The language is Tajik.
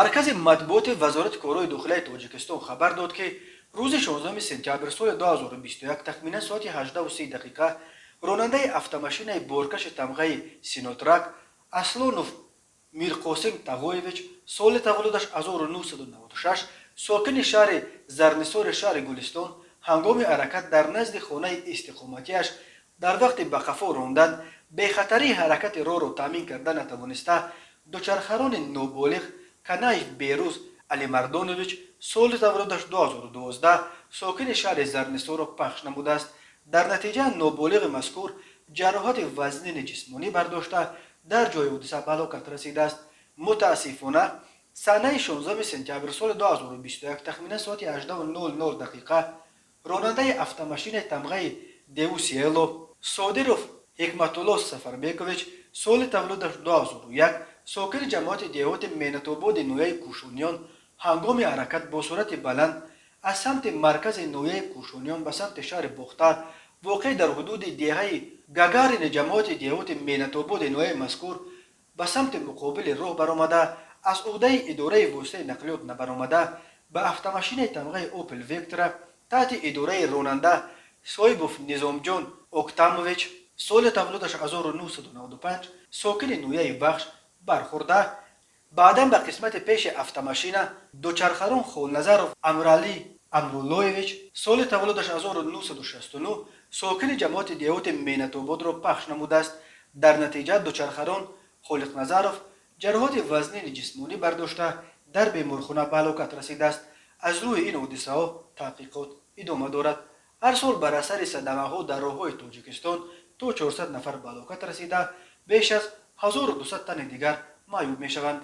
Маркази матбуоти Вазорати корҳои дохилаи Тоҷикистон хабар дод, ки рӯзи 16 сентябр соли 2021 тахминан соати 18:30 дақиқа ронандаи автомашинаи боркаши тамғаи «Синотрак» Аслонов Мирқосим Тағоевич, соли таваллудаш 1996, сокини шаҳри Зарнисори шаҳри Гулистон, ҳангоми ҳаракат дар назди хонаи истиқоматиаш дар вақти ба қафо рондан бехатарии ҳаракати роҳро таъмин карда натавониста, дучархарони ноболиғ Канаев Берӯз Алимардонович, соли таваллудаш 2012, сокини шаҳри Зарнисорро пахш намудааст. Дар натиҷа ноболиғи мазкур ҷароҳати вазнини ҷисмонӣ бардошта, дар ҷои ҳодиса ба ҳалокат расидааст. Мутаассифона, санаи 16 сентябр соли 2021 тахминан соати 18:00 дақиқа ронандаи автомашинаи тамғаи Дэу Сиело Содиров Ҳикматулло Сафарбекович, соли таваллудаш 2001, сокини ҷамоати деҳоти Меҳнатободи ноҳияи Кӯшониён, ҳангоми ҳаракат бо суръати баланд аз самти маркази ноҳияи Кӯшониён ба самти шаҳри Бохтар, воқеъ дар ҳудуди деҳаи Гагарини ҷамоати деҳоти Меҳнатободи ноҳияи мазкур, ба самти муқобили роҳ баромада, аз уҳдаи идораи воситаи нақлиёт набаромада, ба автомашинаи тамғаи Опел Вектра таҳти идораи ронанда Соҳибов Низомҷон Октамович, соли таваллудаш 1995, сокини ноҳияи Вахш бархӯрда, баъдан ба қисмати пеши автомашина дучархарон Холназаров Амралӣ Амруллоевич, соли таваллудаш 1969, сокини ҷамоати деҳоти Меҳнатободро пахш намудааст. Дар натиҷа дучархарон Холиқназаров ҷароҳати вазнини ҷисмонӣ бардошта, дар беморхона ба ҳалокат расидааст. Аз рӯи ин ҳодисаҳо таҳқиқот идома дорад. Ҳар сол бар асари садамаҳо дар роҳҳои Тоҷикистон то 400 нафар ба ҳалокат расида, беш аз 1200 тани дигар маъюб мешаванд.